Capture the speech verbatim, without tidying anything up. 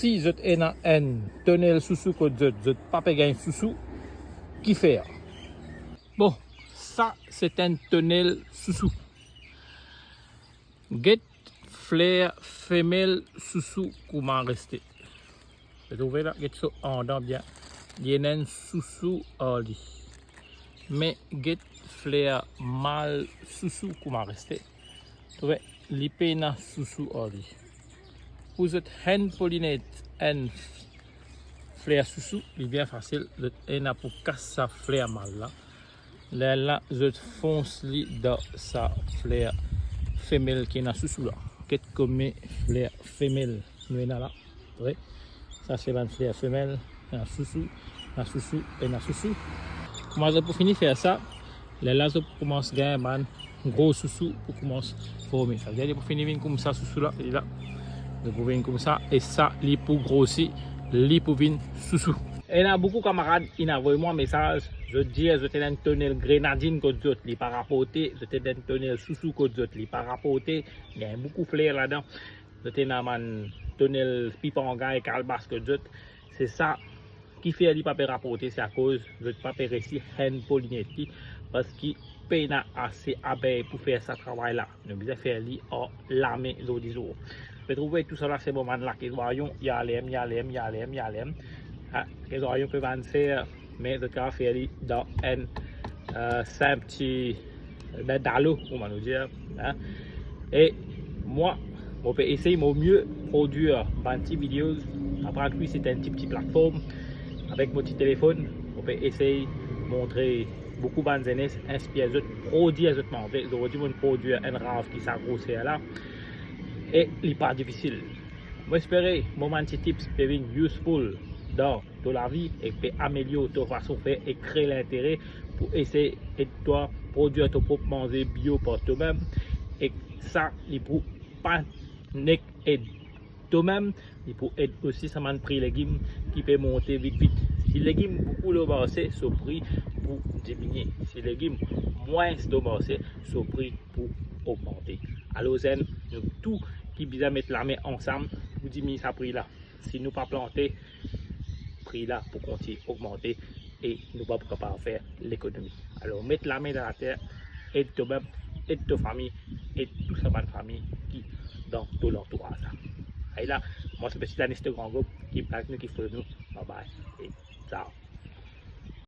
Si zot ena enn tonel sousou kot zot, zot pa pe gagn sousou, ki fer? Bon, sa se enn tonel sousou. Get fler femel sousou kouma reste. Zot trouve la, get so andan bien. Li ena enn sousou ar li. Me get fler mal sousou kouma reste. Trouve, li pena sousou ar li. Pou zot hand pollinate enn fler sousou, li bien fasil. Zot ena pou kas sa fler mal la. Lerla zot fons li dan sa fler femel ki ena sousou la. Get komie fler femel nou ena la. Wi. Sa se bann fler femel, ena sousou, ena sousou, ena sousou. Kouma zot pou fini fer sa, lerla zot pou koumans gagn bann gro sousou pou koumans forme. Savedir li pou fini vinn koumsa sousou la, li la. Li pou vinn koumsa, e sa li pou grosi, li pou vinn sousou. Ena boukou kamarad inn avoy mwa mesaz, zot dir zot ena enn tonel grenadinn kot zot, li pa raporte, zot ena enn tonel sousou kot zot, li pa raporte, gagn boukou fler ladan. Zot ena bann tonel pipanga e kalbas kot zot. Se sa ki fer li pa pe raporte, se akoz zot pa pe resi hand pollinate li, parski pena ase abey pou fer sa travay la. Nou bizin fer li ar lame zordi zour. Zot trouve tousala se mo bann lake zwayon, i ale, i ale, i ale, i ale. Ah, lake zwayon pe vann ser, me zot kapav fer li dan enn, eh, sinp ti, dan dalo, kouma nou dir, hein. E mwa, mo pe esey mo mie prodwir bann ti video, apre tou se enn ti, ti platform, avek mo ti telefonn, mo pe esey montre boukou bann zenes, inspir zot, prodwir zot manze. Zordi mo prodwir enn rav ki sa groser la, e li pa difisil. Mo espere mo bann ti tips pe vinn useful dan to lavi e pe amelior to fason fer e kre lintere pou esey ed twa prodwir to prop manze bio par tomem. E sa, li pou pa nek ed tomem, li pou ed osi sa bann pri legim ki pe monte vit vit. Si legim boukou lor marse, so pri pou diminie. Si legim mwins lor marse, so pri pou ogmante. Alor zenn, nou tou ki bizin met lame ansam pou diminie sa pri la. Si nou pa plante, pri la pou kontign ogmante e nou pa pou kapav fer lekonomi. Alor, met lame dan later, ed tomem, ed to fami, ed tou sa bann fami ki dan to lantouraz la. Ayo la, mwa se Petit Danis de Grand Gaube, keep like nou, keep follow nou. Bye bye e ciao.